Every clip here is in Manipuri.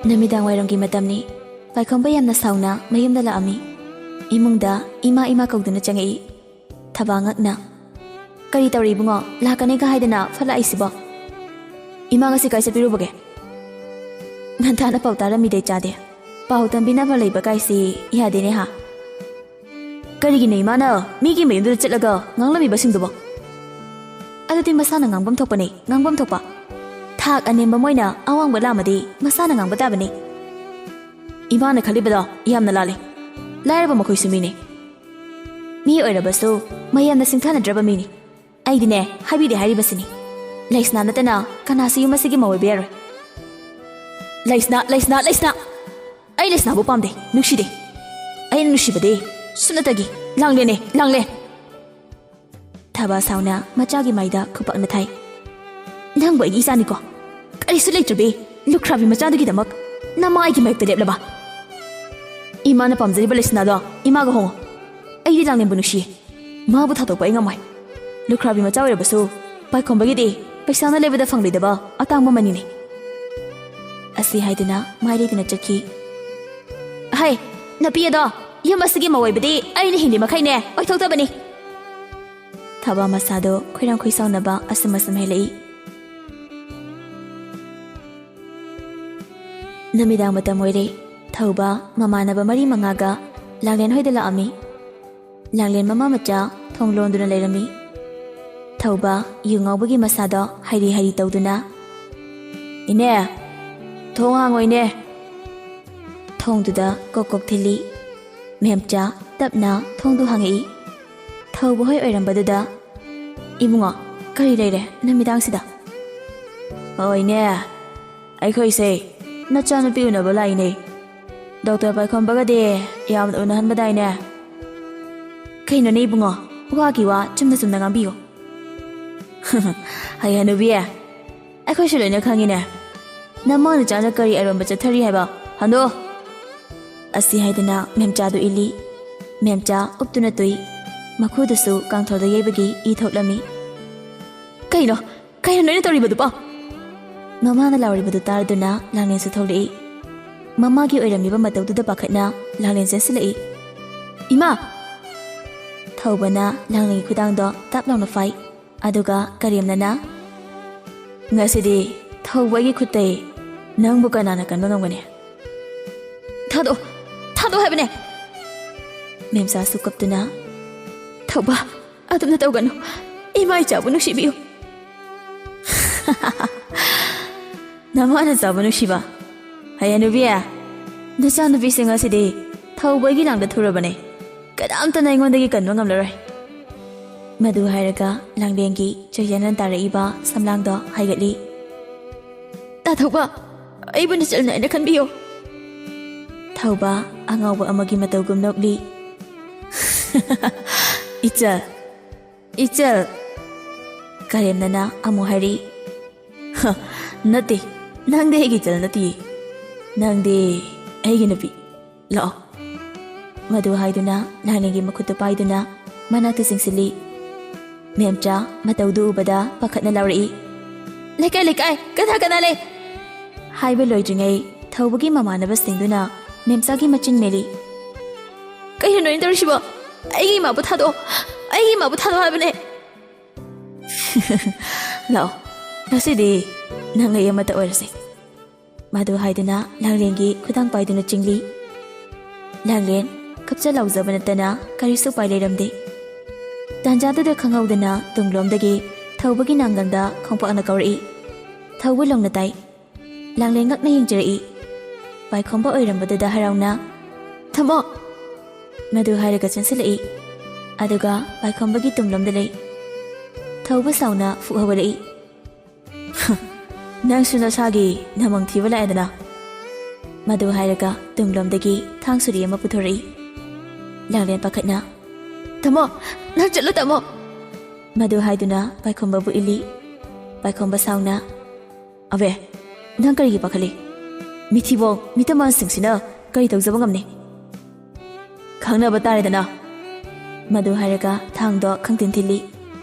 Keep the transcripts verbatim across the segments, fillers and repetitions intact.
ꯅꯨꯃꯤꯗꯥꯡ ꯋꯥꯏꯔꯝꯒꯤ ꯃꯇꯝꯅꯤ꯫ ꯄꯥꯏꯈꯣꯝꯕ ꯌꯥꯝꯅ ꯁꯥꯎꯅ ꯃꯌꯨꯝꯗ ꯂꯥꯛꯑꯝꯃꯤ꯫ ꯏꯃꯨꯡꯗ ꯏꯃꯥ ꯏꯃꯥ ꯀꯧꯗꯨꯅ ꯆꯪꯉꯛꯏ꯫ ꯊꯕꯥ ꯉꯛꯅ, "ꯀꯔꯤ ꯇꯧꯔꯤ ꯏꯕꯨꯡꯉꯣ? ꯂꯥꯛꯀꯅꯤꯒ ꯍꯥꯏꯗꯅ ꯐꯠ ꯂꯥꯛꯏꯁꯤꯕꯣ?" "ꯏꯃꯥ ꯉꯁꯤ ꯀꯥꯏ ꯆꯠꯄꯤꯔꯨꯕꯒꯦ?" "ꯉꯟꯇꯥꯅ ꯄꯥꯎ ꯇꯥꯔꯝꯃꯤꯗꯩ ꯆꯥꯗꯦ꯫ ꯄꯥꯎ ꯇꯝꯕꯤꯅꯕ ꯂꯩꯕ ꯀꯥꯏꯁꯤ ꯌꯥꯗꯦꯅꯦ ꯍꯥ?" "ꯀꯔꯤꯒꯤꯅꯣ ꯏꯃꯥꯅ ꯃꯤꯒꯤ ꯃꯌꯨꯝꯗꯨꯗ ꯆꯠꯂꯒ ꯉꯥꯡꯂꯝꯃꯤꯕꯁꯤꯡꯗꯨꯕꯣ?" "ꯑꯗꯨꯗꯤ ꯃꯁꯥꯅ ꯉꯥꯡꯐꯝ ꯊꯣꯛꯄꯅꯦ, ꯉꯥꯡꯐꯝ ꯊꯣꯛꯄ꯫ ꯊꯥꯛ ꯑꯅꯦꯝꯕ ꯃꯣꯏꯅ ꯑꯋꯥꯡꯕ ꯂꯥꯝꯃꯗꯤ ꯃꯁꯥꯅ ꯉꯥꯡꯕ ꯇꯥꯕꯅꯤ꯫ ꯏꯃꯥꯅ ꯈꯜꯂꯤꯕꯗꯣ ꯌꯥꯝꯅ ꯂꯥꯜꯂꯦ꯫ ꯂꯥꯏꯔꯕ ꯃꯈꯣꯏꯁꯨ ꯃꯤꯅꯤ꯫ ꯃꯤ ꯑꯣꯏꯔꯕꯁꯨ ꯃꯌꯥꯝꯅ ꯁꯤꯡꯊꯥꯅꯗ꯭ꯔꯕ ꯃꯤꯅꯤ꯫ ꯑꯩꯗꯤꯅꯦ, ꯍꯥꯏꯕꯤꯗꯦ ꯍꯥꯏꯔꯤꯕꯁꯤꯅꯤ꯫ ꯂꯩꯁꯅꯥ ꯅꯠꯇꯅ ꯀꯅꯥꯁꯨ ꯌꯨꯝ ꯑꯁꯤꯒꯤ ꯃꯧ ꯑꯣꯏꯕ ꯌꯥꯔꯣꯏ꯫" "ꯂꯩꯁꯅꯥ, ꯂꯩꯁꯅꯥ, ꯂꯩꯁꯅꯥ! ꯑꯩ ꯂꯩꯁꯅꯥꯕꯨ ꯄꯥꯝꯗꯦ, ꯅꯨꯡꯁꯤꯗꯦ꯫ ꯑꯩꯅ ꯅꯨꯡꯁꯤꯕꯗꯤ ꯁꯨꯞꯅꯇꯒꯤ ꯂꯥꯡꯂꯦꯟꯅꯦ, ꯂꯥꯡꯂꯦꯟ!" ꯊꯕꯥ ꯁꯥꯎꯅ ꯃꯆꯥꯒꯤ ꯃꯥꯏꯗ ꯈꯨꯄꯥꯛꯅ ꯊꯥꯏ꯫ "ꯅꯪꯕꯨ ꯑꯩꯒꯤ ꯏꯆꯥꯅꯤꯀꯣ? ꯀꯔꯤꯁꯨ ꯂꯩꯇ꯭ꯔꯕꯤ ꯂꯨꯈ꯭ꯔꯥꯕꯤ ꯃꯆꯥꯗꯨꯒꯤꯗꯃꯛ ꯅꯃꯥ ꯑꯩꯒꯤ ꯃꯥꯌꯣꯛꯇ ꯂꯦꯞꯂꯕ? ꯏꯃꯥꯅ ꯄꯥꯝꯖꯔꯤꯕ ꯂꯩꯁꯅꯥꯗꯣ ꯏꯃꯥꯒ ꯍꯣꯡꯉꯣ꯫ ꯑꯩꯗꯤ ꯂꯥꯡꯂꯦꯟꯕꯨ ꯅꯨꯡꯁꯤꯌꯦ꯫ ꯃꯥꯕꯨ ꯊꯥꯗꯣꯛꯄ ꯑꯩ ꯉꯝꯃꯣꯏ꯫ ꯂꯨꯈ꯭ꯔꯥꯕꯤ ꯃꯆꯥ ꯑꯣꯏꯔꯕꯁꯨ ꯄꯥꯏꯈꯣꯝꯕꯒꯤꯗꯤ ꯄꯩꯁꯥꯅ ꯂꯩꯕꯗ ꯐꯪꯂꯣꯏꯗꯕ ꯑꯇꯥꯡꯕ ꯃꯅꯤꯅꯤ꯫" ꯑꯁꯤ ꯍꯥꯏꯗꯨꯅ ꯃꯥꯏ ꯂꯩꯗꯨꯅ ꯆꯠꯈꯤ꯫ "ꯍꯩ, ꯅꯨꯄꯤ ꯑꯗꯣ, ꯌꯨꯝ ꯑꯁꯤꯒꯤ ꯃꯧ ꯑꯣꯏꯕꯗꯤ ꯑꯩꯅ ꯍꯤꯡꯂꯤ ꯃꯈꯩꯅꯦ ꯑꯣꯏꯊꯣꯛꯇꯕꯅꯤ꯫" ꯊꯕꯥ ꯃꯁꯥꯗꯣ ꯈꯣꯏꯔꯥꯡ ꯈꯣꯏꯁꯥꯎꯅꯕ ꯑꯁꯨꯝ ꯑꯁꯨꯝ ꯍꯦꯜꯂꯛꯏ꯫ ꯅꯨꯃꯤꯗꯥꯡ ꯃꯇꯝ ꯑꯣꯏꯔꯦ꯫ ꯊꯧꯕ ꯃꯃꯥꯟꯅꯕ ꯃꯔꯤ ꯃꯉꯥꯒ ꯂꯥꯡꯂꯦꯟ ꯍꯣꯏꯗ ꯂꯥꯛꯑꯝꯃꯤ꯫ ꯂꯥꯡꯂꯦꯟ ꯃꯃꯥ ꯃꯆꯥ ꯊꯣꯡ ꯂꯣꯟꯗꯨꯅ ꯂꯩꯔꯝꯃꯤ꯫ ꯊꯧꯕ ꯌꯨ ꯉꯥꯎꯕꯒꯤ ꯃꯁꯥꯗꯣ ꯍꯩꯔꯤ ꯍꯩꯔꯤ ꯇꯧꯗꯨꯅ, "ꯏꯅꯦ, ꯊꯣꯡ ꯍꯥꯡꯉꯣ ꯏꯅꯦ꯫" ꯊꯣꯡꯗꯨꯗ ꯀꯣꯛ ꯀꯣꯛ ꯊꯤꯜꯂꯤ꯫ ꯃꯦꯝꯆꯥ ꯇꯞꯅ ꯊꯣꯡꯗꯨ ꯍꯥꯡꯉꯛꯏ꯫ ꯊꯧꯕ ꯍꯣꯏ ꯑꯣꯏꯔꯝꯕꯗꯨꯗ, "ꯏꯕꯨꯡꯉꯣ, ꯀꯔꯤ ꯂꯩꯔꯦ ꯅꯨꯃꯤꯗꯥꯡꯁꯤꯗ?" "ꯑꯣ ꯏꯅꯦ, ꯑꯩꯈꯣꯏꯁꯦ ꯅꯆꯥꯅꯨꯄꯤ ꯎꯅꯕ ꯂꯥꯛꯏꯅꯦ꯫ ꯗꯣꯛꯇꯔ ꯄꯥꯏꯈꯣꯝꯕꯒꯗꯤ ꯌꯥꯝꯅ ꯎꯅꯍꯟꯕꯗꯥꯏꯅꯦ?" "ꯀꯩꯅꯣꯅꯦ ꯏꯕꯨꯡꯉꯣ, ꯋꯥꯒꯤ ꯋꯥ ꯆꯨꯝꯅ ꯆꯨꯝꯅ ꯉꯥꯡꯕꯤꯌꯨ꯫" "ꯍꯩ ꯍꯅꯨꯕꯤ, ꯑꯩꯈꯣꯏꯁꯨ ꯂꯣꯏꯅ ꯈꯪꯉꯤꯅꯦ꯫ ꯅꯃꯧ ꯅꯆꯥꯅ ꯀꯔꯤ ꯑꯔꯣꯟꯕ ꯆꯠꯊꯔꯤ ꯍꯥꯏꯕ? ꯍꯟꯗꯣꯛꯑꯣ!" ꯑꯁꯤ ꯍꯥꯏꯗꯨꯅ ꯃꯦꯝꯆꯥꯗꯨ ꯏꯜꯂꯤ꯫ ꯃꯦꯝꯆꯥ ꯎꯞꯇꯨꯅ ꯇꯨꯏ꯫ ꯃꯈꯨꯗꯨꯁꯨ ꯀꯥꯡꯊꯣꯜꯗ ꯌꯩꯕꯒꯤ ꯏ ꯊꯣꯛꯂꯝꯃꯤ꯫ "ꯀꯩꯅꯣ? ꯀꯩꯅꯣ ꯅꯣꯏꯅ ꯇꯧꯔꯤꯕꯗꯨꯕꯣ?" ꯃꯃꯥꯅ ꯂꯥꯎꯔꯤꯕꯗꯨ ꯇꯥꯔꯗꯨꯅ ꯂꯥꯡꯂꯦꯟꯁꯨ ꯊꯣꯛꯂꯛꯏ꯫ ꯃꯃꯥꯒꯤ ꯑꯣꯏꯔꯝꯂꯤꯕ ꯃꯇꯧꯗꯨꯗ ꯄꯥꯈꯠꯅ ꯂꯥꯡꯂꯦꯟ ꯆꯦꯟꯁꯤꯜꯂꯛꯏ꯫ "ꯏꯃꯥ!" ꯊꯧꯕꯅ ꯂꯥꯡꯂꯦꯟꯒꯤ ꯈꯨꯗꯥꯡꯗꯣ ꯇꯞ ꯂꯥꯎꯅ ꯐꯥꯏ꯫ ꯑꯗꯨꯒ ꯀꯔꯦꯝꯅꯅ, "ꯉꯁꯤꯗꯤ ꯊꯧꯕꯒꯤ ꯈꯨꯠꯇꯩ ꯅꯪꯕꯨ ꯀꯅꯥꯅ ꯀꯟꯕ ꯉꯝꯒꯅꯤ? ꯊꯥꯗꯣꯛꯑꯣ! ꯊꯥꯗꯣꯛꯑꯣ ꯍꯥꯏꯕꯅꯦ!" ꯃꯦꯝꯆꯥꯁꯨ ꯀꯞꯇꯨꯅ, "ꯊꯧꯕ, ꯑꯗꯨꯝꯅ ꯇꯧꯒꯅꯨ꯫ ꯏꯃꯥ ꯏꯆꯥꯕꯨ ꯅꯨꯡꯁꯤꯕꯤꯌꯨ꯫" "ꯅꯃꯥ ꯅꯆꯥꯕꯨ ꯅꯨꯡꯁꯤꯕ? ꯍꯌꯦ ꯅꯨꯄꯤ, ꯅꯆꯥꯅꯨꯄꯤꯁꯤꯡ ꯑꯁꯤꯗꯤ ꯊꯧꯕꯒꯤ ꯂꯥꯡꯗ ꯊꯨꯔꯕꯅꯦ꯫ ꯀꯅꯥꯝꯇꯅ ꯑꯩꯉꯣꯟꯗꯒꯤ ꯀꯟꯕ ꯉꯝꯂꯔꯣꯏ꯫" ꯃꯗꯨ ꯍꯥꯏꯔꯒ ꯂꯥꯡꯂꯦꯟꯒꯤ ꯆꯣꯏꯖꯅ ꯇꯥꯔꯛꯏꯕ ꯁꯝꯂꯥꯡꯗꯣ ꯍꯥꯏꯒꯠꯂꯤ꯫ "ꯇꯥ ꯊꯧꯕ, ꯑꯩꯕꯨ ꯅꯆꯜꯅ ꯍꯥꯏꯅ ꯈꯟꯕꯤꯌꯨ꯫" ꯊꯧꯕ ꯑꯉꯥꯎꯕ ꯑꯃꯒꯤ ꯃꯇꯧꯒꯨꯝ ꯅꯣꯛꯂꯤ꯫ "ꯏꯆꯜ, ꯏꯆꯜ!" ꯀꯔꯦꯝꯅꯅ ꯑꯃꯨꯛ ꯍꯥꯏꯔꯤ꯫ "ꯍ, ꯅꯠꯇꯦ, ꯅꯪꯗꯤ ꯑꯩꯒꯤ ꯏꯆꯜ ꯅꯠꯇꯦ꯫ ꯅꯪꯗꯤ ꯑꯩꯒꯤ ꯅꯨꯄꯤ꯫ ꯂꯥꯛꯑꯣ꯫" ꯃꯗꯨ ꯍꯥꯏꯗꯨꯅ ꯂꯥꯡꯂꯦꯟꯒꯤ ꯃꯈꯨꯠꯇꯨ ꯄꯥꯏꯗꯨꯅ ꯃꯅꯥꯛꯇ ꯆꯤꯡꯁꯤꯜꯂꯤ꯫ ꯃꯦꯝꯆꯥ ꯃꯇꯧꯗꯨ ꯎꯕꯗ ꯄꯥꯈꯠꯅ ꯂꯥꯎꯔꯛꯏ꯫ "ꯂꯩꯀꯥꯏ, ꯂꯩꯀꯥꯏ, ꯀꯅꯥ ꯀꯅꯥ ꯂꯩ?" ꯍꯥꯏꯕ ꯂꯣꯏꯗ꯭ꯔꯤꯉꯩ ꯊꯧꯕꯒꯤ ꯃꯃꯥꯟꯅꯕꯁꯤꯡꯗꯨꯅ ꯃꯦꯝꯆꯥꯒꯤ ꯃꯆꯤꯟ ꯃꯦꯜꯂꯤ꯫ "ꯀꯩꯅꯣ ꯅꯣꯏꯅ ꯇꯧꯔꯤꯁꯤꯕꯣ? ꯑꯩꯒꯤ ꯏꯃꯥꯕꯨ ꯊꯥꯗꯣꯛꯑꯣ꯫ ꯑꯩꯒꯤ ꯏꯃꯥꯕꯨ ꯊꯥꯗꯣꯛꯑꯣ ꯍꯥꯏꯕꯅꯦ꯫" "ꯂꯥꯛꯑꯣ, ꯉꯁꯤꯗꯤ ꯅꯪ ꯑꯩ ꯑꯃꯠꯇ ꯑꯣꯏꯔꯁꯦ꯫" ꯃꯗꯨ ꯍꯥꯏꯗꯨꯅ ꯂꯥꯡꯂꯦꯟꯒꯤ ꯈꯨꯗꯥꯡ ꯄꯥꯏꯗꯨꯅ ꯆꯤꯡꯂꯤ꯫ ꯂꯥꯡꯂꯦꯟ ꯀꯞꯆ ꯂꯥꯎꯖꯕ ꯅꯠꯇꯅ ꯀꯔꯤꯁꯨ ꯎꯄꯥꯏ ꯂꯩꯔꯝꯗꯦ꯫ ꯇꯥꯟꯖꯥꯗꯨꯗ ꯈꯪꯍꯧꯗꯅ ꯇꯨꯡꯂꯣꯝꯗꯒꯤ ꯊꯧꯕꯒꯤ ꯅꯥꯡꯒꯪꯗ ꯈꯣꯡꯄꯥꯛꯅ ꯀꯧꯔꯛꯏ꯫ ꯊꯧꯕ ꯂꯣꯡꯅ ꯇꯥꯏ꯫ ꯂꯥꯡꯂꯦꯟ ꯉꯛꯅ ꯌꯦꯡꯖꯔꯛꯏ꯫ ꯄꯥꯏꯈꯣꯝꯕ ꯑꯣꯏꯔꯝꯕꯗꯨꯗ ꯍꯔꯥꯎꯅ, "ꯊꯝꯃꯣ!" ꯃꯗꯨ ꯍꯥꯏꯔꯒ ꯆꯦꯟꯁꯤꯜꯂꯛꯏ꯫ ꯑꯗꯨꯒ ꯄꯥꯏꯈꯣꯝꯕꯒꯤ ꯇꯨꯡꯂꯣꯝꯗ ꯂꯩ꯫ ꯊꯧꯕ ꯁꯥꯎꯅ ꯐꯨꯛ ꯍꯧꯒꯠꯂꯛꯏ꯫ "ꯅꯪꯁꯨ ꯅꯁꯥꯒꯤ ꯅꯃꯪ ꯊꯤꯕ ꯂꯥꯛꯑꯦꯗꯅ꯫" ꯃꯗꯨ ꯍꯥꯏꯔꯒ ꯇꯨꯡꯂꯣꯝꯗꯒꯤ ꯊꯥꯡ ꯁꯨꯔꯤ ꯑꯃ ꯄꯨꯊꯣꯔꯛꯏ꯫ ꯂꯥꯡꯂꯦꯟ ꯄꯥꯈꯠꯅ, "ꯇꯥꯃꯣ, ꯅꯪ ꯆꯠꯂꯣ ꯇꯥꯃꯣ!" ꯃꯗꯨ ꯍꯥꯏꯗꯨꯅ ꯄꯥꯏꯈꯣꯝꯕꯕꯨ ꯏꯜꯂꯤ꯫ ꯄꯥꯏꯈꯣꯝꯕ ꯁꯥꯎꯅ, "ꯑꯕꯦ, ꯅꯪ ꯀꯔꯤꯒꯤ ꯄꯥꯈꯠꯂꯤ? ꯃꯤꯊꯤꯕꯣꯡ ꯃꯤꯇꯃꯥꯟꯁꯤꯡꯁꯤꯅ ꯀꯔꯤ ꯇꯧꯖꯕ ꯉꯝꯅꯤ? ꯈꯪꯅꯕ ꯇꯥꯔꯦꯗꯅ꯫" ꯃꯗꯨ ꯍꯥꯏꯔꯒ ꯊꯥꯡꯗꯣ ꯈꯪꯊꯤꯟ ꯊꯤꯜꯂꯤ꯫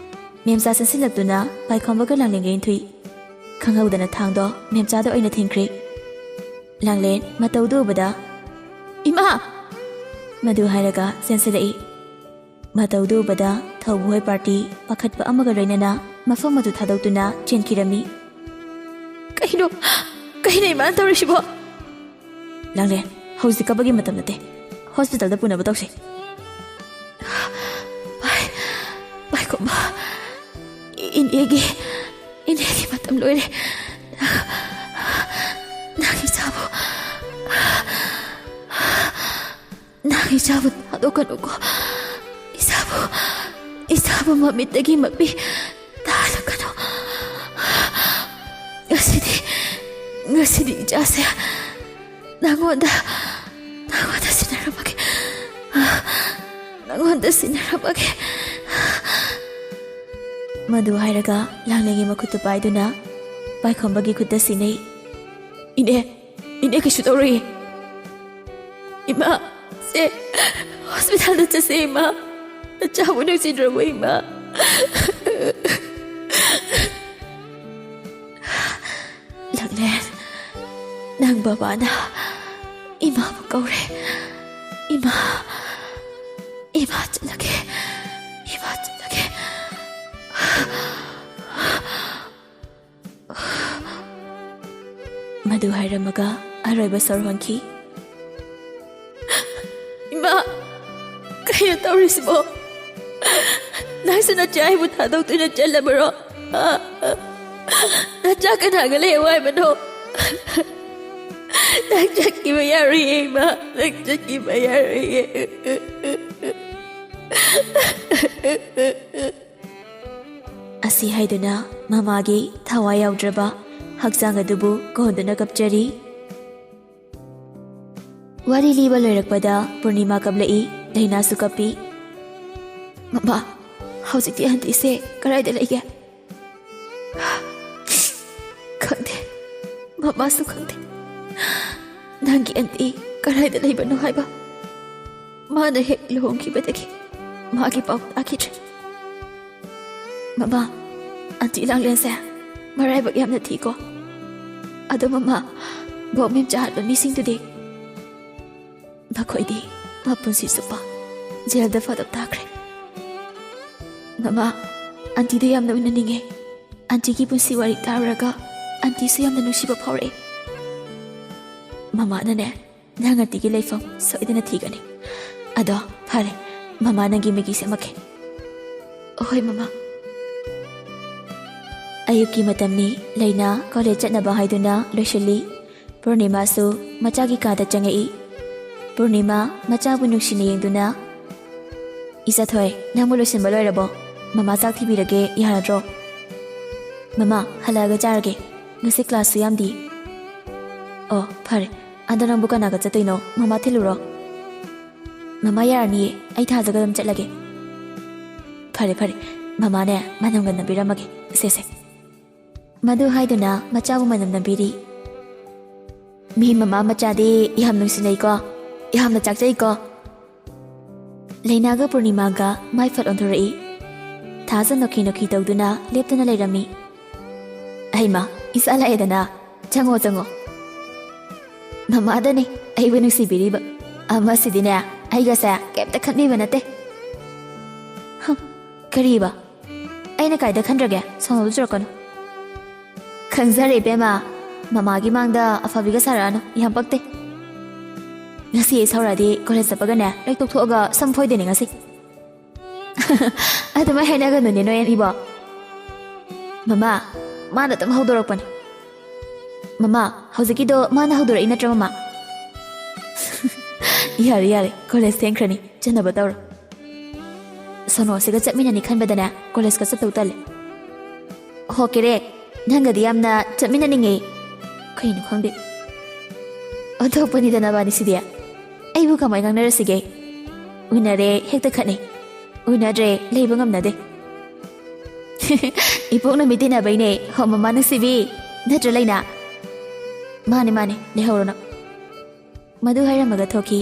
ꯃꯦꯝꯆꯥ ꯆꯪꯁꯤꯜꯂꯛꯇꯨꯅ ꯄꯥꯏꯈꯣꯝꯕꯒ ꯂꯥꯡꯂꯦꯟꯒ ꯏꯟꯊꯨꯏ꯫ ꯈꯪꯍꯧꯗꯅ ꯊꯥꯡꯗꯣ ꯃꯦꯝꯆꯥꯗ ꯑꯣꯏꯅ ꯊꯤꯟꯈ꯭ꯔꯦ꯫ ꯂꯥꯡꯂꯦꯟ ꯃꯇꯧꯗꯨ ꯎꯕꯗ, "ꯏꯃꯥ!" ꯃꯗꯨ ꯍꯥꯏꯔꯒ ꯆꯦꯟꯁꯤꯜꯂꯛꯏ꯫ ꯃꯇꯧꯗꯨ ꯎꯕꯗ ꯊꯧꯕꯨ ꯍꯣꯏ ꯄꯥꯔꯇꯤ ꯄꯥꯈꯠꯄ ꯑꯃꯒ ꯂꯣꯏꯅꯅ ꯃꯐꯝ ꯑꯗꯨ ꯊꯥꯗꯣꯛꯇꯨꯅ ꯆꯦꯟꯈꯤꯔꯝꯃꯤ꯫ "ꯀꯩꯅꯣ? ꯀꯩꯅꯣ ꯏꯃꯥꯅ ꯇꯧꯔꯤꯁꯤꯕꯣ?" "ꯂꯥꯡꯂꯦꯟ, ꯍꯧꯖꯤꯛ ꯀꯞꯄꯒꯤ ꯃꯇꯝ ꯅꯠꯇꯦ꯫ ꯍꯣꯁꯄꯤꯇꯥꯜꯗ ꯄꯨꯅꯕ ꯇꯧꯁꯤ꯫" "ꯄꯥꯏ-, ꯄꯥꯏꯈꯣꯝꯕ, ꯏꯅꯦꯒꯤ, ꯏꯅꯦꯒꯤ ꯃꯇꯝ ꯂꯣꯏꯔꯦ꯫ ꯅꯪ ꯏꯆꯥꯕꯨ, ꯅꯪ ꯏꯆꯥꯕꯨ ꯊꯥꯗꯣꯛꯀꯅꯨꯀꯣ꯫ ꯏꯆꯥꯕꯨ, ꯏꯆꯥꯕꯨ ꯃꯃꯤꯠꯇꯒꯤ ꯃꯄꯤ ꯇꯥꯍꯜꯂꯛꯀꯅꯨ꯫ ꯉꯁꯤꯗꯤ, ꯉꯁꯤꯗꯤ ꯏꯆꯥꯁꯦ ꯅꯪꯉꯣꯟꯗ, ꯅꯪꯉꯣꯟꯗ ꯁꯤꯟꯅꯔꯝꯃꯒꯦ꯫ ꯅꯪꯉꯣꯟꯗ ꯁꯤꯟꯅꯔꯝꯃꯒꯦ꯫" ꯃꯗꯨ ꯍꯥꯏꯔꯒ ꯂꯥꯡꯂꯦꯟꯒꯤ ꯃꯈꯨꯠꯇꯨ ꯄꯥꯏꯗꯨꯅ ꯄꯥꯏꯈꯣꯝꯕꯒꯤ ꯈꯨꯠꯇ ꯁꯤꯟꯅꯩ꯫ "ꯏꯅꯦ, ꯏꯅꯦ ꯀꯩꯁꯨ ꯇꯧꯔꯣꯏꯌꯦ꯫ ꯏꯃꯥ, ꯁꯦ, ꯍꯣꯁꯄꯤꯇꯥꯜꯗ ꯆꯠꯁꯦ ꯏꯃꯥ꯫ ꯅꯆꯥꯕꯨ ꯅꯨꯡꯁꯤꯗ꯭ꯔꯕꯣ ꯏꯃꯥ?" "ꯂꯥꯡꯂꯦꯟ, ꯅꯪ ꯕꯕꯥꯅ ꯏꯃꯥꯕꯨ ꯀꯧꯔꯦ꯫ ꯏꯃꯥ, ꯏꯃꯥ ꯆꯠꯂꯒꯦ, ꯏꯃꯥ ꯆꯠꯂꯒꯦ꯫" ꯃꯗꯨ ꯍꯥꯏꯔꯝꯃꯒ ꯑꯔꯣꯏꯕ ꯁꯣꯔ ꯍꯣꯟꯈꯤ꯫ "ꯏꯃꯥ, ꯀꯩꯅꯣ ꯇꯧꯔꯤꯁꯤꯕꯣ? ꯅꯪꯁꯨ ꯅꯆꯥ ꯑꯩꯕꯨ ꯊꯥꯗꯣꯛꯇꯨꯅ ꯆꯠꯂꯕꯔꯣ? ꯍꯥ? ꯅꯆꯥ ꯀꯅꯥꯒ ꯂꯩꯌꯣ ꯍꯥꯏꯕꯅꯣ? ꯅꯪ ꯆꯠꯈꯤꯕ ꯌꯥꯔꯣꯏꯌꯦ ꯏꯃꯥ, ꯅꯪ ꯆꯠꯈꯤꯕ ꯌꯥꯔꯣꯏꯌꯦ꯫" ꯑꯁꯤ ꯍꯥꯏꯗꯨꯅ ꯃꯃꯥꯒꯤ ꯊꯋꯥꯏ ꯌꯥꯎꯗ꯭ꯔꯕ ꯍꯛꯆꯥꯡ ꯑꯗꯨꯕꯨ ꯀꯣꯟꯗꯨꯅ ꯀꯞꯆꯔꯤ꯫ ꯋꯥꯔꯤ ꯂꯤꯕ ꯂꯣꯏꯔꯛꯄꯗ ꯄꯨꯔꯅꯤꯃꯥ ꯀꯞꯂꯛꯏ, ꯗꯩꯅꯥꯁꯨ ꯀꯞꯄꯤ꯫ "ꯃꯃꯥ, ꯍꯧꯖꯤꯛꯇꯤ ꯑꯟꯇꯤꯁꯦ ꯀꯗꯥꯏꯗ ꯂꯩꯒꯦ?" "ꯈꯪꯗꯦ, ꯃꯃꯥꯁꯨ ꯈꯪꯗꯦ꯫ ꯅꯪꯒꯤ ꯑꯟꯇꯤ ꯀꯗꯥꯏꯗ ꯂꯩꯕꯅꯣ ꯍꯥꯏꯕ? ꯃꯥꯅ ꯍꯦꯛ ꯂꯨꯍꯣꯡꯈꯤꯕꯗꯒꯤ ꯃꯥꯒꯤ ꯄꯥꯎ ꯇꯥꯈꯤꯗ꯭ꯔꯦ꯫ ꯃꯃꯥ, ꯑꯟꯇꯤ ꯂꯥꯡꯂꯦꯟꯁꯦ ꯃꯔꯥꯏꯕꯛ ꯌꯥꯝꯅ ꯊꯤꯀꯣ꯫ ꯑꯗꯣ ꯃꯃꯥ, ꯕꯣꯕ ꯃꯦꯝ ꯆꯥꯍꯟꯕ ꯃꯤꯁꯤꯡꯗꯨꯗꯤ? ꯃꯈꯣꯏꯗꯤ ꯃꯄꯨꯟꯁꯤ ꯆꯨꯞꯄ ꯖꯦꯜꯗ ꯐꯗꯕ ꯇꯥꯈ꯭ꯔꯦ꯫ ꯃꯃꯥ, ꯑꯟꯇꯤꯗ ꯌꯥꯝꯅ ꯎꯅꯅꯤꯡꯉꯦ꯫ ꯑꯟꯇꯤꯒꯤ ꯄꯨꯟꯁꯤ ꯋꯥꯔꯤ ꯇꯥꯔꯨꯔꯒ ꯑꯟꯇꯤꯁꯨ ꯌꯥꯝꯅ ꯅꯨꯡꯁꯤꯕ ꯐꯥꯎꯔꯛꯑꯦ꯫ ꯃꯃꯥꯅꯅꯦ, ꯅꯪ ꯑꯟꯇꯤꯒꯤ ꯂꯩꯐꯝ ꯁꯣꯏꯗꯅ ꯊꯤꯒꯅꯤ꯫ ꯑꯗꯣ ꯐꯔꯦ, ꯃꯃꯥ ꯅꯪꯒꯤ ꯃꯦꯒꯤ ꯁꯦꯝꯃꯛꯀꯦ꯫ ꯍꯣꯏ ꯃꯃꯥ꯫ ꯑꯌꯨꯛꯀꯤ ꯃꯇꯝꯅꯤ꯫ ꯂꯩꯅꯥ ꯀꯣꯂꯦꯖ ꯆꯠꯅꯕ ꯍꯥꯏꯗꯨꯅ ꯂꯣꯏꯁꯤꯜꯂꯤ꯫ ꯄꯨꯔꯅꯤꯃꯥꯁꯨ ꯃꯆꯥꯒꯤ ꯀꯥꯗ ꯆꯪꯉꯛꯏ꯫ ꯄꯨꯔꯅꯤꯃꯥ ꯃꯆꯥꯕꯨ ꯅꯨꯡꯁꯤꯅ ꯌꯦꯡꯗꯨꯅ, "ꯏꯆꯥꯊꯣꯏ, ꯅꯪꯕꯨ ꯂꯣꯏꯁꯤꯟꯕ ꯂꯣꯏꯔꯕꯣ? ꯃꯃꯥ ꯆꯥꯛ ꯊꯤꯕꯤꯔꯒꯦ, ꯌꯥꯔꯗ꯭ꯔꯣ?" "ꯃꯃꯥ, ꯍꯜꯂꯛꯑꯒ ꯆꯥꯔꯒꯦ꯫ ꯉꯁꯤ ꯀ꯭ꯂꯥꯁꯁꯨ ꯌꯥꯝꯗꯤ꯫" "ꯑꯣ, ꯐꯔꯦ꯫ ꯑꯗꯣ ꯅꯪꯕꯨ ꯀꯅꯥꯒ ꯆꯠꯇꯣꯏꯅꯣ? ꯃꯃꯥ ꯊꯤꯜꯂꯨꯔꯣ?" "ꯃꯃꯥ ꯌꯥꯔꯅꯤꯌꯦ, ꯑꯩ ꯊꯥꯖꯒ ꯑꯗꯨꯝ ꯆꯠꯂꯒꯦ꯫" "ꯐꯔꯦ, ꯐꯔꯦ꯫ ꯃꯃꯥꯅꯦ, ꯃꯅꯝꯒ ꯅꯝꯕꯤꯔꯝꯃꯒꯦ꯫ ꯁꯦ, ꯁꯦ꯫" ꯃꯗꯨ ꯍꯥꯏꯗꯨꯅ ꯃꯆꯥꯕꯨ ꯃꯅꯝ ꯅꯝꯕꯤꯔꯤ꯫ "ꯃꯤ ꯃꯃꯥ ꯃꯆꯥꯗꯤ ꯌꯥꯝ ꯅꯨꯡꯁꯤꯅꯩꯀꯣ, ꯌꯥꯝꯅ ꯆꯥꯛꯆꯩꯀꯣ꯫" ꯂꯩꯅꯥꯒ ꯄꯨꯔꯅꯤꯃꯥꯒ ꯃꯥꯏ ꯐꯠ ꯑꯣꯟꯊꯣꯔꯛꯏ꯫ ꯊꯥꯖ ꯅꯣꯛꯈꯤ ꯅꯣꯛꯈꯤ ꯇꯧꯗꯨꯅ ꯂꯦꯞꯇꯨꯅ ꯂꯩꯔꯝꯃꯤ꯫ "ꯍꯩꯃꯥ, ꯏꯆꯥ ꯂꯥꯛꯑꯦꯗꯅ꯫ ꯆꯪꯉꯣ, ꯆꯪꯉꯣ꯫" ꯃꯃꯥꯗꯅꯦ ꯑꯩꯕꯨ ꯅꯨꯡꯁꯤꯕꯤꯔꯤꯕ꯫ ꯑꯃꯁꯤꯗꯤꯅꯦ, ꯑꯩꯒꯁꯦ ꯀꯩꯝꯇ ꯈꯠꯅꯤꯕ ꯅꯠꯇꯦ꯫ ꯍꯝ, ꯀꯔꯤꯕ? ꯑꯩꯅ ꯀꯥꯏꯗ ꯈꯟꯗ꯭ꯔꯒꯦ? ꯁꯥꯎꯅꯕ ꯆꯨꯔꯛꯀꯅꯨ꯫ "ꯈꯪꯖꯔꯦ ꯏꯕꯦꯝꯃ, ꯃꯃꯥꯒꯤ ꯃꯥꯡꯗ ꯑꯐꯕꯤꯒ ꯁꯥꯔꯛꯑꯅꯨ, ꯌꯥꯝ ꯄꯛꯇꯦ꯫ ꯉꯁꯤ ꯑꯩ ꯁꯥꯎꯔꯛꯑꯗꯤ ꯀꯣꯂꯦꯖ ꯆꯠꯄꯒꯅꯦ ꯂꯣꯏ ꯇꯣꯛꯊꯣꯛꯑꯒ ꯁꯝ ꯐꯣꯏꯗꯣꯏꯅꯦ ꯉꯁꯤ꯫" "ꯑꯗꯨꯃꯥꯏ ꯍꯥꯏꯅꯒꯅꯨꯅꯦ ꯅꯣꯏ ꯑꯅꯤꯕꯣ꯫" "ꯃꯃꯥ, ꯃꯥꯅ ꯑꯗꯨꯝ ꯍꯧꯗꯣꯔꯛꯄꯅꯦ꯫" "ꯃꯃꯥ, ꯍꯧꯖꯤꯛꯀꯤꯗꯣ ꯃꯥꯅ ꯍꯧꯗꯣꯔꯛꯏ ꯅꯠꯇ꯭ꯔꯥ ꯃꯃꯥ?" "ꯌꯥꯔꯦ, ꯌꯥꯔꯦ, ꯀꯣꯂꯦꯖ ꯊꯦꯡꯈ꯭ꯔꯅꯤ, ꯆꯠꯅꯕ ꯇꯧꯔꯣ꯫" ꯁꯣꯅꯣꯁꯤꯒ ꯆꯠꯃꯤꯟꯅꯅꯤ ꯈꯟꯕꯗꯅꯦ ꯀꯣꯂꯦꯖꯀ ꯆꯠꯇꯧ ꯇꯜꯂꯦ꯫ "ꯍꯣ ꯀꯦꯔꯦ, ꯅꯪꯒꯗꯤ ꯌꯥꯝꯅ ꯆꯠꯃꯤꯟꯅꯅꯤꯡꯉꯦ꯫ ꯀꯩꯅꯣ ꯈꯪꯗꯦ꯫ ꯑꯣꯟꯊꯣꯛꯄꯅꯤꯗ ꯅꯕꯥꯅꯤꯁꯤꯗꯤ꯫ ꯑꯩꯕꯨ ꯀꯃꯥꯏ ꯉꯥꯡꯅꯔꯁꯤꯒꯦ? ꯎꯅꯔꯦ, ꯍꯦꯛꯇ ꯈꯠꯅꯩ꯫ ꯎꯅꯗ꯭ꯔꯦ, ꯂꯩꯕ ꯉꯝꯅꯗꯦ꯫" "ꯏꯄꯣꯛ ꯅꯨꯃꯤꯠ ꯇꯤꯟꯅꯕꯩꯅꯦ, ꯍꯣ ꯃꯃꯥ ꯅꯨꯡꯁꯤꯕꯤ꯫ ꯅꯠꯇ꯭ꯔ ꯂꯩꯅꯥ?" "ꯃꯥꯅꯦ, ꯃꯥꯅꯦ, ꯂꯩꯍꯧꯔꯣ ꯅꯪ꯫" ꯃꯗꯨ ꯍꯥꯏꯔꯝꯃꯒ ꯊꯣꯛꯈꯤ꯫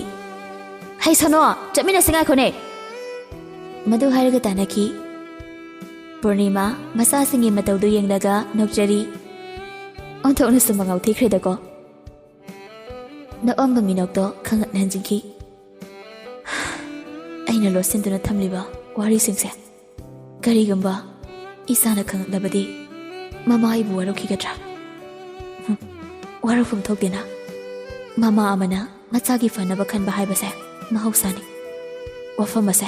"ꯍꯩ ꯁꯣꯅꯣ, ꯆꯠꯃꯤꯟꯅꯁꯤ ꯉꯥꯏꯈꯣꯅꯦ꯫" ꯃꯗꯨ ꯍꯥꯏꯔꯒ ꯇꯥꯟꯅꯈꯤ꯫ ꯄꯨꯔꯅꯤꯃꯥ ꯃꯆꯥꯁꯤꯡꯒꯤ ꯃꯇꯧꯗꯨ ꯌꯦꯡꯂꯒ ꯅꯣꯛꯆꯔꯤ꯫ "ꯑꯣꯟꯊꯣꯛꯅꯁꯨ ꯃꯉꯥꯎ ꯊꯤꯈ꯭ꯔꯦꯗꯀꯣ꯫" ꯅꯣꯛꯑꯝꯕ ꯃꯤꯅꯣꯛꯇꯣ ꯈꯪꯉꯛꯅ ꯍꯟꯖꯤꯟꯈꯤ꯫ ꯑꯩꯅ ꯂꯣꯠꯁꯤꯟꯗꯨꯅ ꯊꯝꯂꯤꯕ ꯋꯥꯔꯤꯁꯤꯡꯁꯦ ꯀꯔꯤꯒꯨꯝꯕ ꯏꯆꯥꯅ ꯈꯪꯉꯛꯂꯕꯗꯤ ꯃꯃꯥ ꯑꯩꯕꯨ ꯋꯥꯔꯧꯈꯤꯒꯗ꯭ꯔꯥ? ꯍꯨꯝ, ꯋꯥꯔꯧꯐꯝ ꯊꯣꯛꯇꯦꯅ꯫ ꯃꯃꯥ ꯑꯃꯅ ꯃꯆꯥꯒꯤ ꯐꯅꯕ ꯈꯟꯕ ꯍꯥꯏꯕꯁꯦ ꯃꯍꯧꯁꯥꯅꯤ꯫ ꯋꯥꯐꯝ ꯑꯁꯦ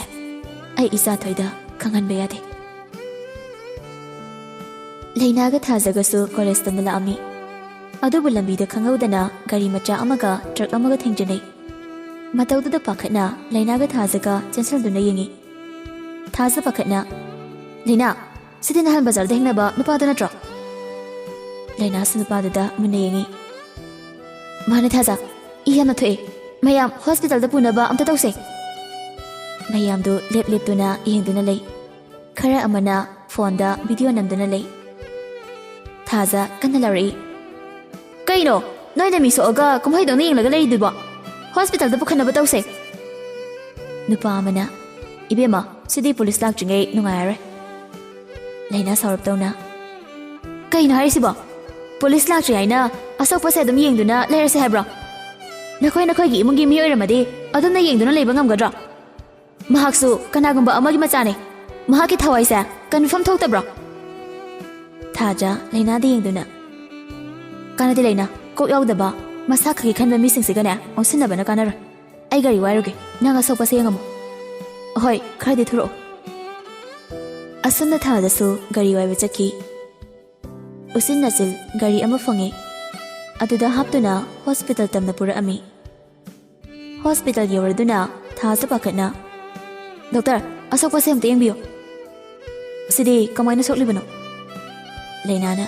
ꯑꯩ ꯏꯆꯥ ꯊꯣꯏꯗ ꯈꯪꯍꯟꯕ ꯌꯥꯗꯦ꯫ ꯂꯩꯅꯥꯒ ꯊꯥꯖꯒꯁꯨ ꯀꯣꯂꯦꯖ ꯇꯝꯅ ꯂꯥꯛꯑꯝꯃꯤ꯫ ꯑꯗꯨꯕꯨ ꯂꯝꯕꯤꯗ ꯈꯪꯍꯧꯗꯅ ꯒꯥꯔꯤ ꯃꯆꯥ ꯑꯃꯒ ꯇ꯭ꯔꯛ ꯑꯃꯒ ꯊꯦꯡꯖꯤꯟꯅꯩ꯫ ꯃꯇꯧꯗꯨꯗ ꯄꯥꯈꯠꯅ ꯂꯩꯅꯥꯒ ꯊꯥꯖꯒ ꯆꯦꯟꯁꯤꯟꯗꯨꯅ ꯌꯦꯡꯉꯤ꯫ ꯊꯥꯖ ꯄꯥꯈꯠꯅ, "ꯂꯩꯅꯥ, ꯁꯤꯗꯤ ꯅꯍꯥꯟ ꯕꯖꯥꯔꯗ ꯊꯦꯡꯅꯕ ꯅꯨꯄꯥꯗꯨ ꯅꯠꯇ꯭ꯔꯣ?" ꯂꯩꯅꯥꯁꯨ ꯅꯨꯄꯥꯗꯨꯗ ꯃꯨꯟꯅ ꯌꯦꯡꯉꯤ꯫ "ꯃꯥꯅꯦ ꯊꯥꯖ, ꯏ ꯌꯥꯝꯅ ꯊꯣꯛꯑꯦ꯫ ꯃꯌꯥꯝ ꯍꯣꯁꯄꯤꯇꯥꯜꯗ ꯄꯨꯅꯕ ꯑꯝꯇ ꯇꯧꯁꯦ꯫" ꯃꯌꯥꯝꯗꯨ ꯂꯦꯞ ꯂꯦꯞꯇꯨꯅ ꯌꯦꯡꯗꯨꯅ ꯂꯩ꯫ ꯈꯔ ꯑꯃꯅ ꯐꯣꯟꯗ ꯚꯤꯗꯤꯑꯣ ꯅꯝꯗꯨꯅ ꯂꯩ꯫ ꯊꯥꯖ ꯀꯟꯅ ꯂꯥꯎꯔꯛꯏ, "ꯀꯩꯅꯣ? ꯅꯣꯏꯅ ꯃꯤ ꯁꯣꯛꯑꯒ ꯀꯨꯝꯍꯩꯗꯧꯅ ꯌꯦꯡꯂꯒ ꯂꯩꯔꯤꯗꯨꯕꯣ? ꯍꯣꯁꯄꯤꯇꯥꯜꯗ ꯄꯨꯈꯠꯅꯕ ꯇꯧꯁꯦ꯫" ꯅꯨꯄꯥ ꯑꯃꯅ, "ꯏꯕꯦꯝꯃ, ꯁꯤꯗꯤ ꯄꯨꯂꯤꯁ ꯂꯥꯛꯇ꯭ꯔꯤꯉꯩ ꯅꯨꯡꯉꯥꯏꯔꯔꯣꯏ꯫" ꯂꯩꯅꯥ ꯁꯥꯎꯔꯞ ꯇꯧꯅ, "ꯀꯩꯅꯣ ꯍꯥꯏꯔꯤꯁꯤꯕꯣ? ꯄꯨꯂꯤꯁ ꯂꯥꯛꯇ꯭ꯔꯤ ꯍꯥꯏꯅ ꯑꯁꯣꯛꯄꯁꯦ ꯑꯗꯨꯝ ꯌꯦꯡꯗꯨꯅ ꯂꯩꯔꯁꯦ ꯍꯥꯏꯕ꯭ꯔꯣ? ꯅꯈꯣꯏ ꯅꯈꯣꯏꯒꯤ ꯏꯃꯨꯡꯒꯤ ꯃꯤ ꯑꯣꯏꯔꯝꯃꯗꯤ ꯑꯗꯨꯝꯅ ꯌꯦꯡꯗꯨꯅ ꯂꯩꯕ ꯉꯝꯒꯗ꯭ꯔꯣ? ꯃꯍꯥꯛꯁꯨ ꯀꯅꯥꯒꯨꯝꯕ ꯑꯃꯒꯤ ꯃꯆꯥꯅꯦ꯫ ꯃꯍꯥꯛꯀꯤ ꯊꯋꯥꯏꯁꯦ ꯀꯟꯐꯝ ꯊꯣꯛꯇꯕ꯭ꯔꯣ?" ꯊꯥꯖ ꯂꯩꯅꯥꯗ ꯌꯦꯡꯗꯨꯅ, "ꯀꯥꯟꯅꯗꯦ ꯂꯩꯅꯥ, ꯀꯣꯛ ꯌꯥꯎꯗꯕ, ꯃꯁꯥ ꯈꯛꯀꯤ ꯈꯟꯕ ꯃꯤꯁꯤꯡꯁꯤꯒꯅꯦ ꯑꯣꯟꯁꯤꯟꯅꯕꯅ ꯀꯥꯟꯅꯔꯣꯏ꯫ ꯑꯩ ꯒꯥꯔꯤ ꯋꯥꯏꯔꯨꯒꯦ, ꯅꯪ ꯑꯁꯣꯛꯄꯁꯦ ꯌꯦꯡꯉꯝꯃꯣ꯫ ꯍꯣꯏ, ꯈꯔꯗꯤ ꯊꯨꯔꯛꯑꯣ꯫" ꯑꯁꯨꯝꯅ ꯊꯥꯖꯁꯨ ꯒꯥꯔꯤ ꯋꯥꯏꯕ ꯆꯠꯈꯤ꯫ ꯎꯆꯤꯟ ꯅꯥꯆꯤꯜ ꯒꯥꯔꯤ ꯑꯃ ꯐꯪꯉꯤ꯫ ꯑꯗꯨꯗ ꯍꯥꯞꯇꯨꯅ ꯍꯣꯁꯄꯤꯇꯥꯜ ꯇꯝꯅ ꯄꯨꯔꯛꯑꯝꯃꯤ꯫ ꯍꯣꯁꯄꯤꯇꯥꯜ ꯌꯧꯔꯗꯨꯅ ꯊꯥꯖ ꯄꯥꯈꯠꯅ, "ꯗꯣꯛꯇꯔ, ꯑꯁꯣꯛꯄꯁꯦ ꯑꯝꯇ ꯌꯦꯡꯕꯤꯌꯨ꯫" "ꯁꯤꯗꯤ ꯀꯃꯥꯏꯅ ꯁꯣꯛꯂꯤꯕꯅꯣ?" ꯂꯩꯅꯥꯅ,